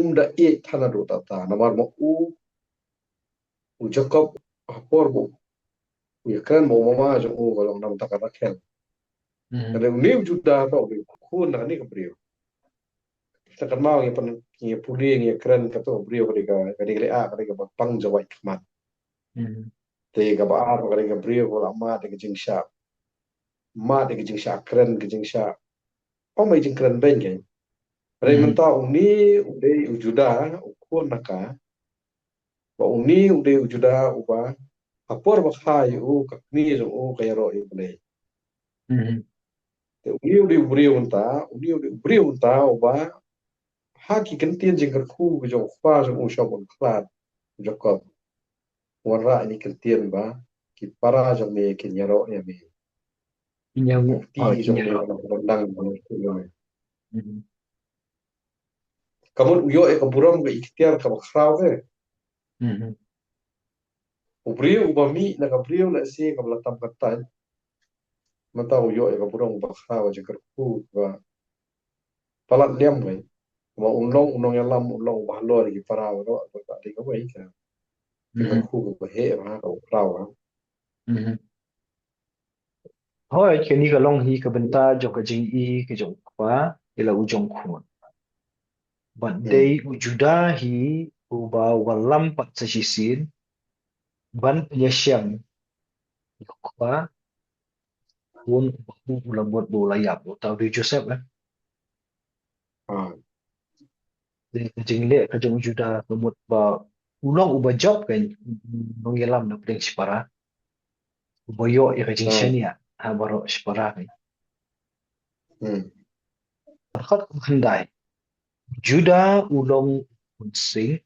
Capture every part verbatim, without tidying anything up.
um da ïeit than naduh ta ta. Namar ma u, u Jakob, ha por ba u ïakren bad u mama jong u ka long na bynta ka Rakhel. Hmm. Ka dei une u Judah ruh u dei u khun na kane ka briew. Te kynmaw ngi pyn, ngi pule, ngi ïakren, kato ka briew ka dei ka, ka dei ka leh, ka dei kaba pang jawai khmat. Hmm. Te kaba ar ka dei ka briew kaba la mad ïa ka jingshah, mad ïa ka jingshah kren, ka jingshah, ym ïa ka jingkren beiñ kein. Hynrei, hmm, mynta une u dei u Judah, u khun na ka, ba une u dei u Judah uba ha por ba kha ïa u, ka kmie jong u ka ïaroh ïa U Blei. Mhm. Te une u dei u briew mynta, une u dei u briew mynta uba ha ki kyntien jingkyrkhu ka jong u kpa jong u, shah ban khlad u Jakob. Wanrah ïa ki kyntien ba ki para jong me kin ïaroh ïa me. Kin ïa, ki kti, oh, kin jong me ïaroh. Ka dang dang jong me. Mhm. Ka mut u ïoh ïa ka burom ka iktiar kaba khraw te. Mhm. U briew uba mih na ka briew lehse kaba la tam kyntait, mynta u ïoh ïa ka burom ba khraw, ka jingkyrkhu ba palat liam wei. Ba u long, u nongïalam, u long uba halor ïa ki para baroh, ba ka dei kawei ka, mhm, jingkyrkhu kaba heh ba kaba khraw ba. Mhm. Hooid, kane ka long hi ka bynta jong ka jingïohi ka jong u kpa ïa la u jong u khun. Bad, hmm, dei u Judah hi uba wallam pat sa shisien ban pynïashem ïa u kpa, khun uba u la mut ba u la ïap, uta u dei u Joseph, eh. Ah. Dei ka jingleh ka jong u Judah ka mut ba u long uba jop, ka nongïalam na pdeng shipara. Uba ïoh ïa ka jingshaniah ha baroh shipara. Hmm. Dkhot kaba khyndai. Judah u long u khun sing,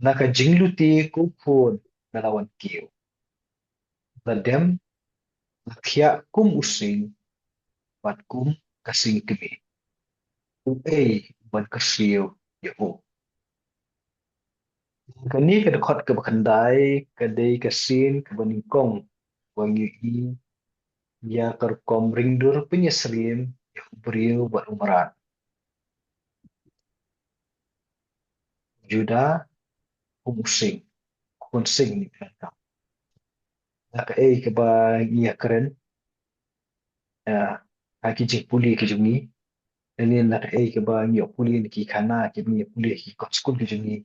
na ka jinglute ko khun na la wan kiew. La dem, la thiah kum u sing, bad kum ka sing kmie. Uei ban kyrsiew ïa u? Kane ka dkhot kaba khyndai ka dei ka sien kaba nyngkong ba ngi ïohi ïa ka rukom ringdur pynïasyriem ïa u briew bad u mrad. Judah kum u sing, khun sing ni ka. Na kaei kaba ngi ïakren, ah, ha ki jingpule ki jong ngi. Lane na kaei kaba ngi ïoh pule na ki khana, kiba ngi ïoh pule ha ki kot skul ki jong ngi.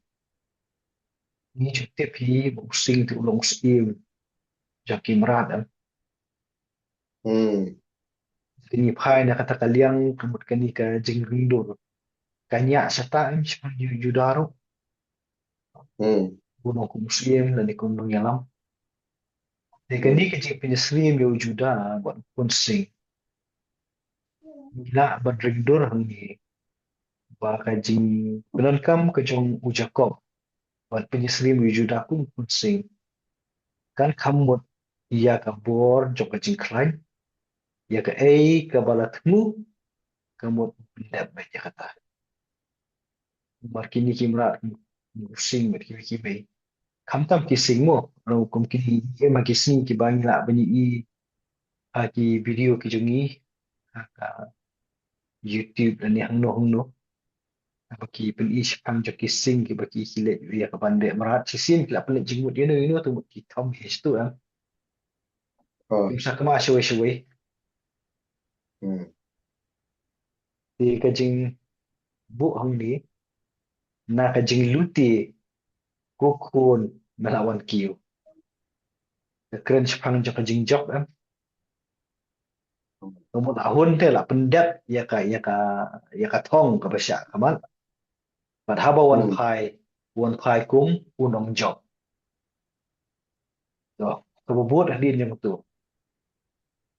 Ngi ju tip hi ba u sing te u long u syiem jong ki mrad, em. Hmm. Te ngi phai na kata ka liang ka mut kane ka jingringdur ka ñiah sata, em, shaphang u Judah ruh. Hmm. Kum u nongkum u syiem lane kum u nongïalam. Te kane ka jingpynïasyriem ïa u Judah bad u khun sing, ngi lah ban ringdur hangne ba ka jingpyndonkam ka jong u Jakob ban pynïasyriem ïa u Judah kum u khun sing kan kham mut ïa ka bor jong ka jingkhlaiñ, ïa kaei kaba la thmu ka mut u pyndep beit ïa kata. Namar kine ki mrad, u sing bad kiwei kiwei. Khamtam ki sing mo, ruh kum kine, em, ha ki sngi kiba ngi lah ban ïohi ha ki video ki jong ngi ha ka YouTube lane hangno hangno. Haba ki pyni shaphang jong ki sing kiba ki, ki leit ïa ka ban beh mrad, shisien ki la pynleit jingmut ïano ïano, te mut ki thom hi shatu, em. Oh. Kim sa kma shawei shawei. Hmm. Te ka jingbuh hangne, na ka jinglute ko khun na la wan kiew. Ka kren shaphang jong ka jingjop, em. Ka mut la hun te la pyndep ïa ka, ïa ka, ïa ka thong kaba shah khmat. Bad haba wan, hmm, phai, wan phai kum u nongjop. To, kaba bud hadien jong uto.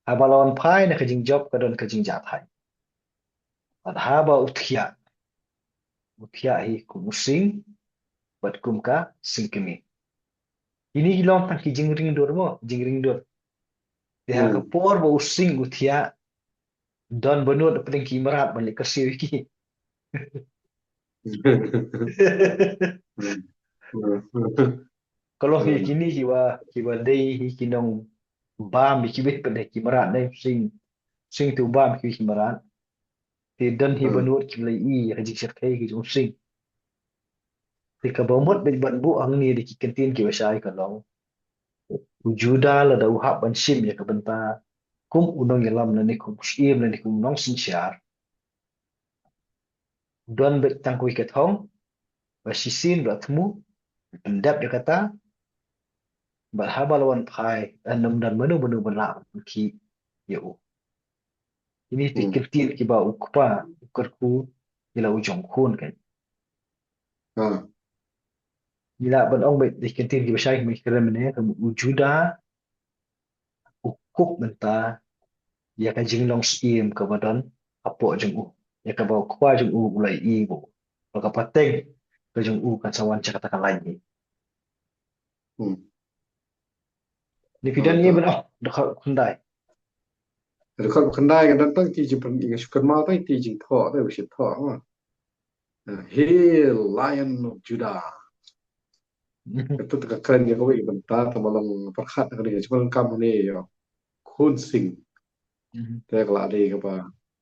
Haba la wan phai na ka jingjop ka don ka jingjahthait. Bad haba u thiah, u thiah hi kum u sing bad kum ka sing kmie. Kine ki long tang ki jingringdur mo, jingringdur. Te ha ka, hmm, por ba u sing u thiah, don ba nud hapdeng ki mrad ban leit kyrsiew ïa ki. Ka long hi, hmm, kine kiba, kiba dei hi ki nongbam ïa kiwei pat de ki mrad, ne u sing, sing te u bam ïa kiwei ki mrad. Te don hi, hmm, ba nud kiba la ïohi ïa ka jingshyrkhei ka jong u sing. Te kaba mut bad ban buh hangne da ki kyntien kiba shai ka long, u Judah lada u hap ban shim ïa ka bynta kum u nongïalam lane kum u syiem lane kum u nongsynshar, don bad tang kawei ka thong, ba shisien ba thmu, pyndep ïa kata, bad haba la wan phai, eh, ym don mano mano ba lah ban khih ïa u. Kine ki kyntien kiba u kpa u kyrkhu ïa la u jong u khun kan. Ngi lah ban ong bad ki kyntien kiba shai, kumba ngi kren mynne, kum u Judah u kup mynta ïa ka jinglong syiem kaba don hapoh jong u, ïa kaba u kpa jong u u la ïohi ba ka pateng ka jong u kan sa wan sha kata ka lain hi. Ni phi don ïa ban, oh, dkhot khyndai. Dkhot khyndai ka don tang ki jingpyn, ka shu kynmaw tang ki jingthoh, tang ki jingthoh. Hail, Lion of Judah. Kata ka kren ïa kawei ka bynta, tang ba long pyrkhat ka dei ka jingpynkam ne ïa u khun sing. Te ka la dei kaba,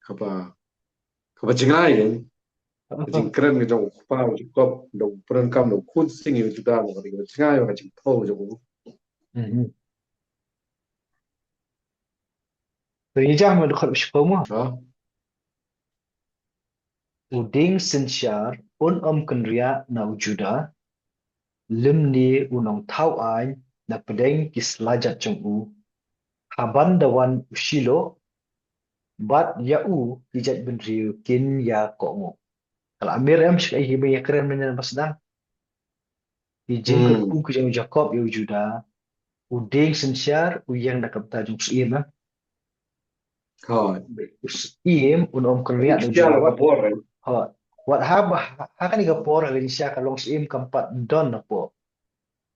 kaba, kaba jngai kan. Ka jingkren ka jong u kpa u Jakob, da u pyrkhat kam da u khun sing ïa u Judah, ka dei kaba jngai ka jingthoh jong u. Te ngi jah ma dkhot shiphew mo. U dieng synshar un ym kynriah na u Judah, lymne u nongthaw aiñ na pdeng ki slajat jong u, haban da wan u Shiloh, bad ïa u ki jaitbynriew kin ïa kohnguh. Ka la mih em sha kaei ba ngi kren mynne ba sdang. Ki jingkyrkhu ki jong u Jakob ïa u Judah, u dieng synshar u ïeng da ka bynta jong u syiem, eh. U syiem un ym kynriah na u Judah. Wat haba ha kane ka por ha ka jingshisha ka long syiem kam pat don hapoh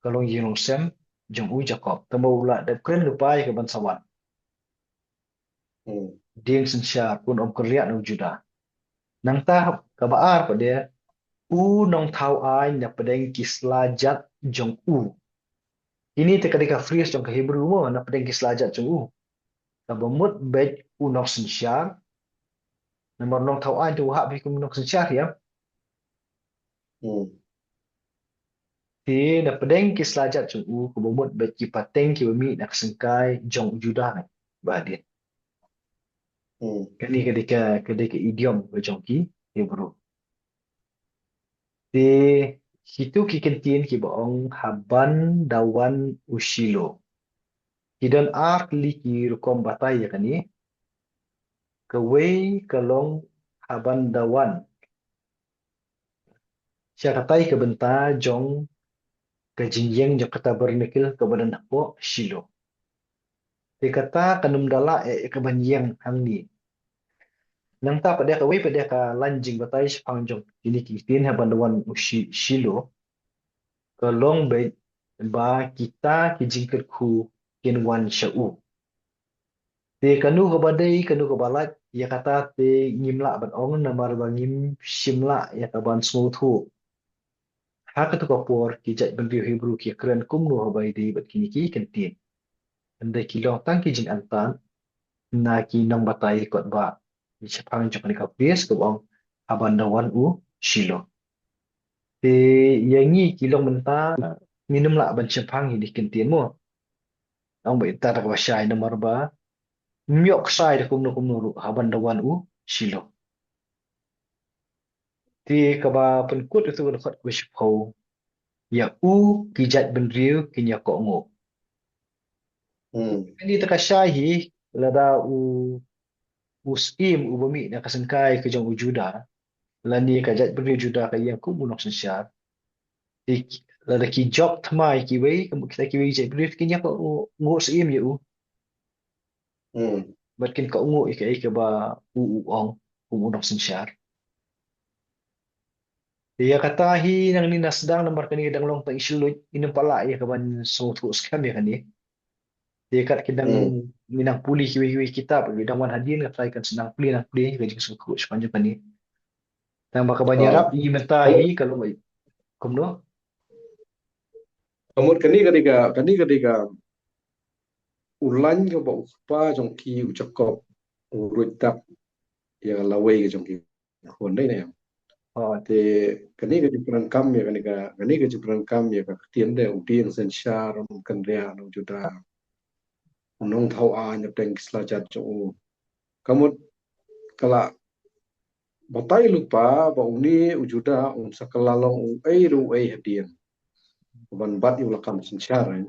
ka long ïing long sem jong u Jakob. Tangba u la dep kren lypa ïa kaban sa wan. Dieng synshar un ym kynriah na u Judah. Nangta kaba ar pat de, u nongthaw aiñ na pdeng ki slajat jong u. Kine te ka dei ka phrase jong ka Hebrew mo, na pdeng ki slajat jong u. Kaba mut beit u nongsynshar. Namar u nongthaw aiñ te u hap hi kum u nongsynshar ïa. Te na pdeng ki slajat jong u, kaba mut beit ki pateng kiba mih na ka syngkai jong u Judah, ba hadien. Kane ka dei ka, ka dei ka idiom ka jong ki Hebrew. Te kitu ki kyntien kiba ong haban da wan u Shiloh, ki don ar tylli ki rukom batai ïa kane. Kawei ka long haban da wan sha katai ka bynta jong ka jingïeng jong ka tabernacle kaba don hapoh Shiloh. Te kata kan ym da lah eh kaban ïeng hangne. Nangta pat de kawei pat de ka lain jingbatai shaphang jong kine ki kyntien haban da wan u Shi-, Shiloh, ka long beit ba kita ki jingkyrkhu kin wan sha u. Te kano kaba dei, kano kaba lait, ïa kata te ngim lah ban ong namar ba ngim shym lah ïa kaban sngewthuh. Ha katu ka por ki jaitbynriew Hebrew ki kren kumno haba ïadei bad kine ki kyntien. Hynrei ki long tang ki jingangtan na ki nongbatai kot ba shaphang jong kane ka phrase kaba ong haban da wan u Shiloh. Te ïa ngi ki long mynta ngin ym lah ban shemphang ïa kine ki kyntien mo. Ong ba ita da kaba shai namar ba ym ïoh ksai da kumno kumno ruh haban da wan u Shiloh. Te kaba pynkut ïa utu u dkhot kaba shiphew, ïa u ki jaitbynriew kin ïa kohnguh. Kane te ka shai hi lada u, u syiem uba mih na ka syngkai ka jong u Judah, lane ka jaitbynriew Judah ka ïeng kum u nongsynshar. Te lada ki jop thma ïa kiwei, kum kita kiwei jaitbynriew kin ïa kohnguh syiem ïa u. Bad kin kohnguh ïa kaei kaba u u ong kum u nongsynshar. Ïa kata hi nangne na sdang namar kane ka dang long tang i shylluit, ngin ym pat lah ïa kaban sngewthuh skhem ïa kane. Te kat ki dang, ngi nang pule kiwei kiwei kitab, ki dang wan hadien, ka trai kan sa nang pule, nang pule ka jingsngewthuh shaphang jong kane. Tang ba kaban ïarap ïa ngi mynta hi ka long kumno? Ka mut kane ka dei ka, kane ka dei ka u lain kaba u kpa jong ki u Jakob u ruh dap ïa ka lawei ka jong ki khun dei ne. Ha, te kane ka jingpyndonkam ïa kane ka, kane ka jingpyndonkam ïa ka ktien de, u dieng synshar, um kynriah na u Juda, u nongthaw aiñ hapdeng ki sla jait jong u. Ka mut ka la batai lypa ba une u Juda un sa kylla long uei ruh uei hadien, ban bat ïa u lakam synshar, eh.